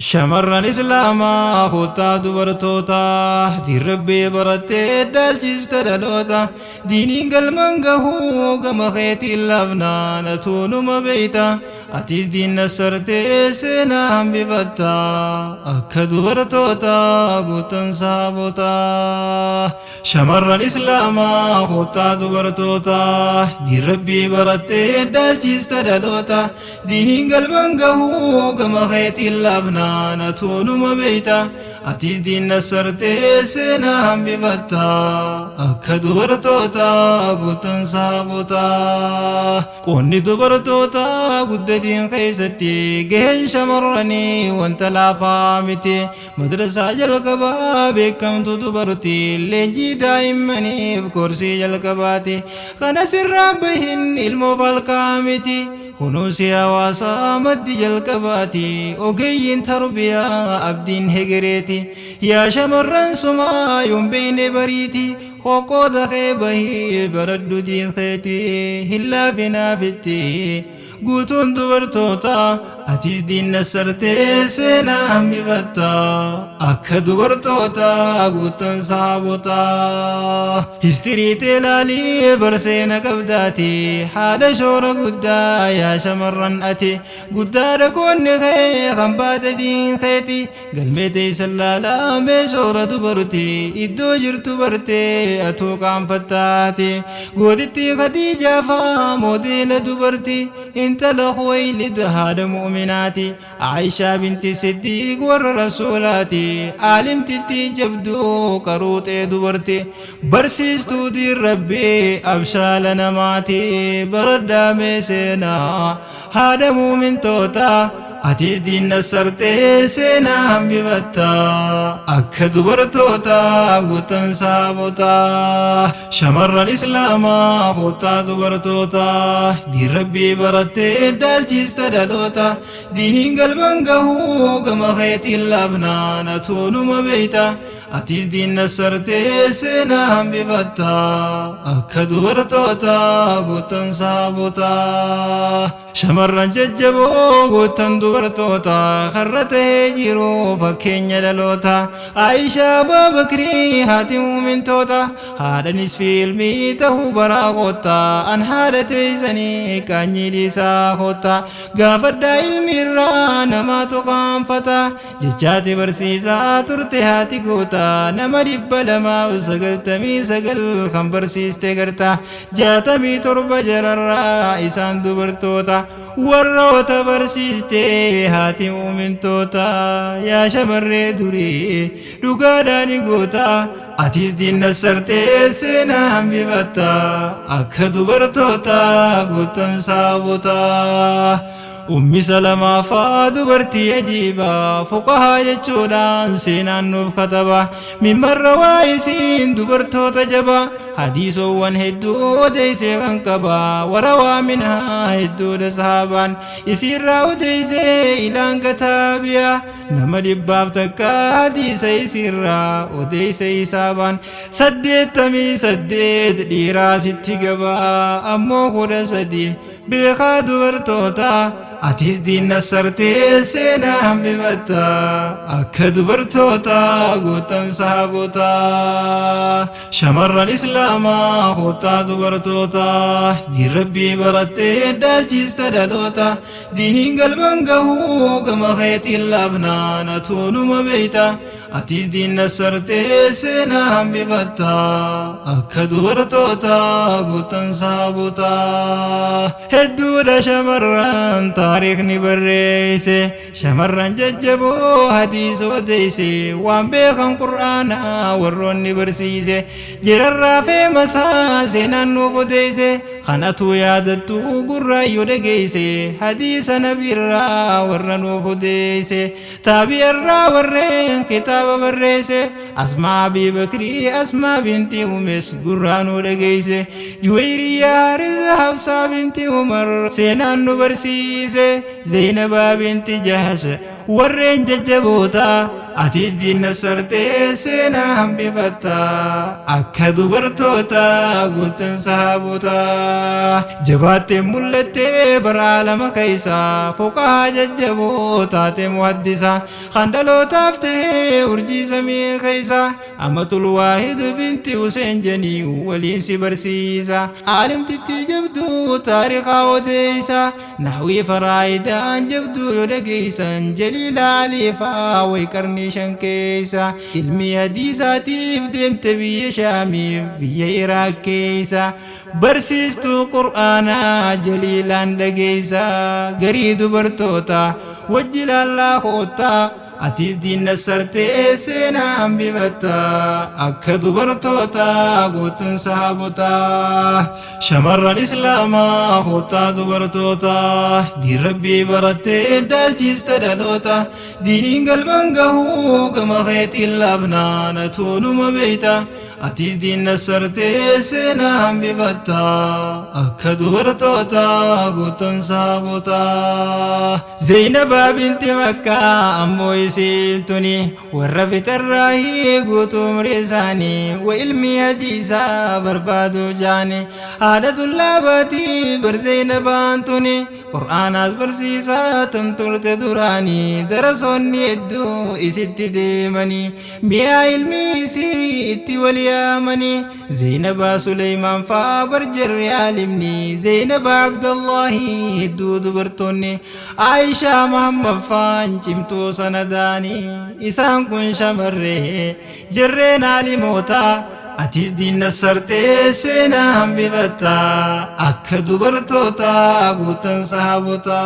Shamarran Islaamaa kottaa dubartootaa dirrabbee barattee dhaalchiste dhaloota diiniin galman gahuu gama keetiin laafnaa natuunuma beeyta atis diinna sartee seenaa hambifatta akka dubartootaa guutan saabotaa. Shamarran Islaamaa kottaa dubartootaa dirrabbii barattee dhaalchiste dhaloota diiniin galman gahuu gama keetiin laafnaa natuunuma beeyta atis diinna sartee seenaa hambifatta akka dubartootaa guutan saabotaa. Qonni dubartootaa guddatiin keessatti gaheen shamarranii wanta laafaa miti. Madrasaa jalqabaa beekamtu dubartii leenjii daa'immaniif korsii jalqabaati. Kana sirraa bahin ilmoo falkaa miti. Kunuunsi hawaasaa maddi jalqabaati. Ogeeyyiin tarbiyaa abdiin hegereeti. Yaa shamarran sumaa yoon beeyne bariiti. Hoqooda kee bahii baradhu diin keetii hin laafinaafitti. Guutuun dubartoota atis diinna sartee seenaa hambifatta akka dubartoota guutan saabotaa. Histirii teelaalii barseena qabdaati haadha shoora guddaa yaa shamarran ati guddaadha qoonni kee kan baate diin keeti galmee teessan laalaa mee shoora dubartii iddoo jirtu bartee atuu qaanfattaati. Gootittii Khadiijaa faa moodeela dubartii intala Khuwaylid haadha mu'minaati. Aayishaa binti Siddiiq warra rasuulaati. Aalimtittii jabduu qaruuxee dubartii barsiistuu diin rabbii abshaala namaati. Baradhaa mee seenaa haadha mu'mintootaa. Atis diinna sartee seenaa hambifatta akka dubartoota guutan saabotaa. Shamarran Islaamaa kottaa dubartootaa diin rabbii barattee dhaalchiste dhaloota diiniin galman gahuu gama keetiin laafnaa natuunuma beeyta atis diinna sartee seenaa hambifatta akka dubartoota guutan saabotaa. Shamarran jajjaboo guutan dubartoota karra tahee jiru fakkeenya dhaloota. Aayishaa Abaabakrii haati muumintoota haadhanis fiilmii tahuu baraa koota an haadha teessanii qaanyii dhiisaa koota gaafadhaa ilmi irraa namaatu qaanfata jechaati barsiisaa turte haati goota nama 299 kan barsiiste garta 67 jararraa isaan dubartoota warroota barsiiste haati muumintoota. Yaa shamarree durii dhugaadhaan goota atis diinna sartee seenaa hambifatta akka dubartoota guutan saabotaa. Ummi Salamaa faa dubartii ajiibaa fuqahaa jechuudhaan seenaan nuuf kataba. Mimmarra waa isiin dubartoota jaba hadiisowwan hedduu odeysee kan qaba warawaa minhaa hedduudha sahaabaan isiirraa odeysee ilaan kataabiya nama 101 hadiisa isiirraa odeyse isaabaan 88 dhiiraa sitti gabaa ammoo 13 beekaa dubartoota atis diinna sartee seenaa hambifatta akka dubartoota guutan saabotaa. Shamarran Islaamaa kottaa dubartoota diin rabbii barattee dhaalchiste dhaloota diiniin galman gahuu gama keetiin laafnaa natuunuma beeyta atis diinna sartee seenaa hambifatta akka dubartoota guutan saabotaa. Hedduudha shamarran taariikni barreesse shamarran jajjaboo hadiisa odeesse waan beekan qur'aanaa warroonni barsiise jirarraa feemasaa seenaan nuuf odeesse kanatu yaadattu gurraayyoo dhageesse hadiisa nabiirraa warra nuuf odeesse taabiyarraa warreen kitaaba barreesse Asmaa Abii Bakrii Asmaa binti Umes gurraa nu dhageesse Juwayriyaa Haarisa Hafsaa binti Umar seenaan nu barsiise Zaynabaa binti Jahsh warreen jajjaboota Atis diinna sartee seenaa hambifatta akka dubartoota guutan sahaabota. Jabaattee mul'attee bara lama keessa foqaa jajjaboo taate muhaddisa kan dhalootaaf ta'ee urjii samii keessa. Amatul Waahid binti Huseen janii waliin si barsiisa. Aalimtitti jabduu taarikaa odeessa. Nahwii faraayidaan jabduu yoo dhageessan jaliila aliifaa way qarnii shan keessa. Ilmi hadiisaatiif deemte biyya Shaamiif biyya Iraaq keessa. Barsiistuu Qur'aanaa jaliilaan dhageessa. Garii dubartoota wajji laallaa koottaa. Atis diinna sartee seenaa hambifatta akka dubartoota guutuun sahaabota. Shamarran Islaamaa koottaa dubartoota diin Rabbii barattee daalchista dhaloota. Diiniin galmaan gahuu gama keetiin laafnaa natuunuma beeyta. Atis diinna sartee seenaa hambifatta akka dubartoota guutuun sahaabota. Zainabaa binti Makkaa ammoo isiin tuni warra fitarraahii guutuu umrii isaanii wa ilmi hadiisaa barbaaduu jaani. Haadha tullaabaatii bar Zainabaan tuni Qur'aanaas barsiisaa tan turte duraanii darasoonni hedduu isitti deemanii mi'a ilmi isii itti wal yaamanii. Zainabaa Suleymaan faa bar jarri aalimni Zainabaa Abdallahi hedduu dubartoonni Aishaa Muhammad faan cimtuu sanadaanii isaan kun shamarree jarreen aalimoota. Atis diinna sartee seenaa hambifatta akka dubartoota guutan sahaabota.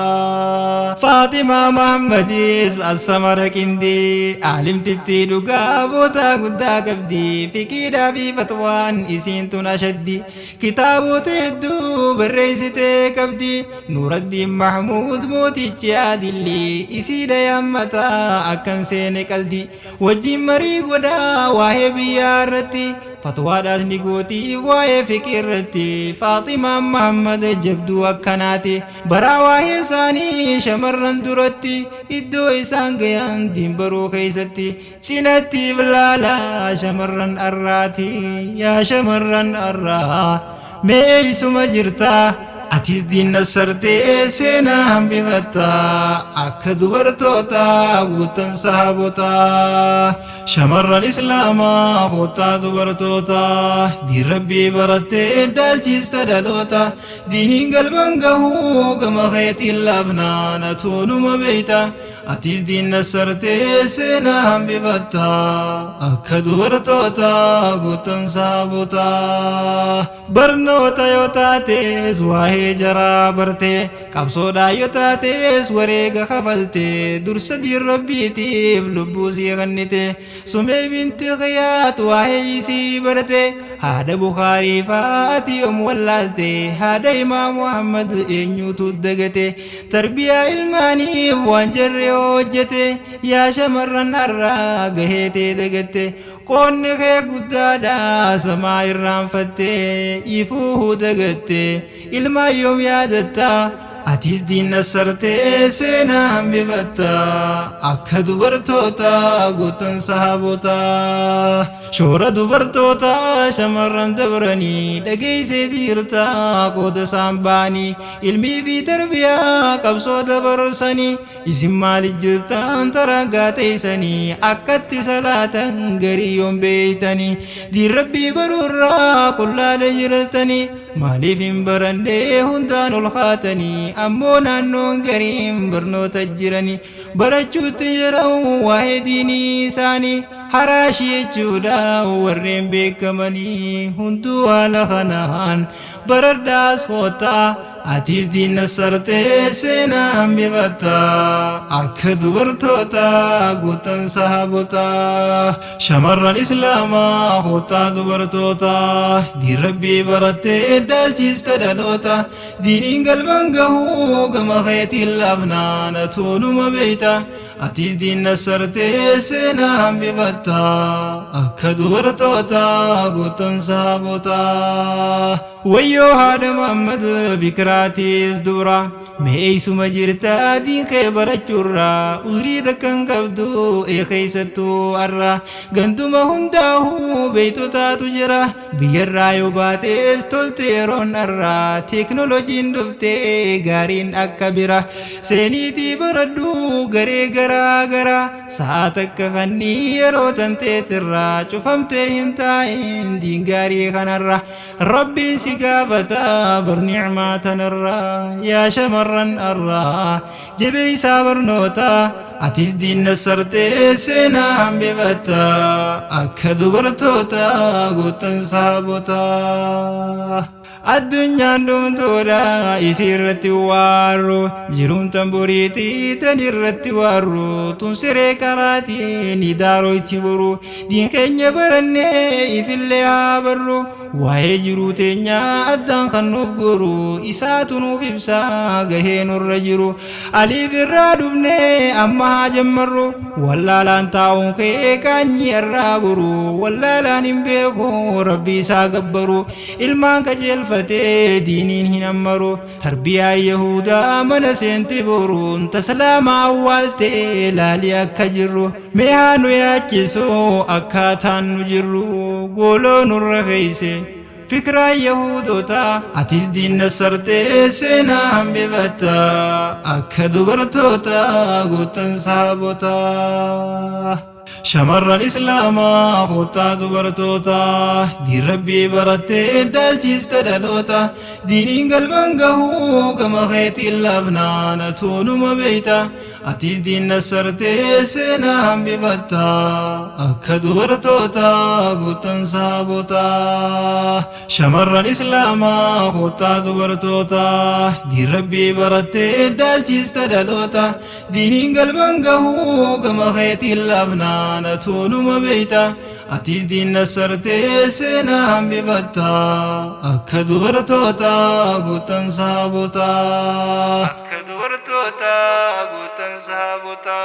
Faatimaa Muhammadis assamara qindii aalimtitti dhugaa boota guddaa qabdi. Fiqiidhaa fi fatwaan isiin tun ashaddi kitaabota hedduu barreessitee qabdi. Nuuraddiin Mahmuud mootichi adilli isiidha yaammataa akkan seene qaldi. Wajjin marii godhaa waa'ee biyyaa irratti fatwaadhaas ni gootii waa'ee fiqii irratti. Faaximaan Muhammad jabduu akkanaati baraa waa'ee isaanii shamarran duratti iddoo isaan gayan diin baruu keessatti cinatti ilaalaa shamarran arraati. Yaa shamarran arraa mee eessuma jirtaa? Atis diinna sartee seenaa hambifatta akka dubartoota guutan sahaabota. Shamarran Islaamaa koottaa dubartoota diin Rabbii barattee daalchista dhaloota. Diiniin galmaan gahuu gama keetiin laafnaa natuunuma beeyta. Atis diinna sartee seenaa hambifatta akka dubartoota guutan sahaabota. Barnoota yoo taates waa'ee jaraa bartee qabsoodhaa yoo taates wareega kafaltee dursa diin Rabbiitiif lubbuu sii kennite. Sumee binti Khiyaat waa'ee isii barte haadha Bukaarii faati yoom wallaalte haadha Imaam Muhammad eenyuutu dagate. Tarbiyaa ilmaaniif waan jarri hojjete yaa shamarran har'aa gaheetee dagatte. Qoonni kee guddaadha samaa irraanfattee ifuu dagatte ilmaan yoom yaadatta? Atis diinna sartee seenaa hambifatta akka dubartoota guutan sahaabota. Shoora dubartoota shamarran dabranii dhageessee jirta qooda isaan ba'anii ilmii fi tarbiyaa qabsoo dabarsanii. Isin maaliif jirtan tarangaa teessanii akkatti salaatan garii yoon beeytanii diin Rabbii baruurraa qullaadha jirtanii maaliif hin barannee hundaan ol kaatanii ammoo naannoon gariin barnoota jiranii barachuutti jiran waa'ee diinii isaanii haraashii jechuudha warreen beekamanii hunduu haala kanaan baradhaas koottaa. Atis diinna sartee seenaa hambifatta akka dubartoota guutan sahaabota. Shamarran Islaamaa koottaa dubartoota diin Rabbii barattee daalchista dhaloota. Diiniin galmaan gahuu gama keetiin laafnaa natuunuma beeyta. Atis diinna sartee seenaa hambifatta akka dubartoota guutan sahaabota. Wayyoo haadha Muhammad bikiraatiis dubra. Meeysuma jirta diin kee barachuurra, uzrii takkan qabdu ee keeysattuu arra. Ganduma hundaa'uu beeytotaatu jira, biyyarraa yoo baatees tolte yeroon arra. Teeknoloojiin dhuftee gaariin akka bira, seeniitii baradhu garee garaa garaa. Sa'a takka kannii yeroo tanteetirra cufamtee hin taa'in diin gaarii kanarra. Rabbiin si gaafata bar nicmaa tanarra. Yaa shamarran arraa, jabeeysaa barnoota. Atis diinna sartee seenaa hambifatta, akka dubartoota guutan saabota. Addunyaan dhumtuudha, isii irratti waarru, jiruun tamburiitii tan irratti waarru. Tun siree karaatii ni daaroo itti boru. Diin keenya barannee ifillee haa barru. Waa'ee jiruu teenyaa addaan kan nuuf goru, isaatu nuuf ibsaa gahee nurra jiru. Aliif irraa dhufnee amma haa jammarru. Wallaalaan taa'uun kee qaanyii irraa boru. Wallaalaan hin beeku rabbi isaa gabbaru. Ilmaan qajeelfatee diiniin hin ammaru. Tarbiyaa Yahudaa mana seente boruun taslaama awwaaltee laalii akka jirru. Mee haa nu yaachisu akkaataan nu jirru, gooloo nurra feeyse fikraa Yahudoota. Atis diinna sartee seenaa hambifatta, akka dubartoota guutan saabota. Shamarran Islaamaa kottaa dubartoota, diin rabbii barattee daalchista dhaloota. Diiniin galman gahuu gama keetiin laafnaan atuunuma beeyta. Atis diinna sartee seenaa hambifatta, akka dubartoota guutan saabota. Shamarran Islaamaa kottaa dubartoota, diin rabbii barattee daalchista dhaloota. Diiniin galman gahuu gama keetiin laafnaan atuunuma beeyta. Atis diinna sartee seenaa hambifatta, akka dubartoota guutan saabota. Akka dubartoota guutan saabota.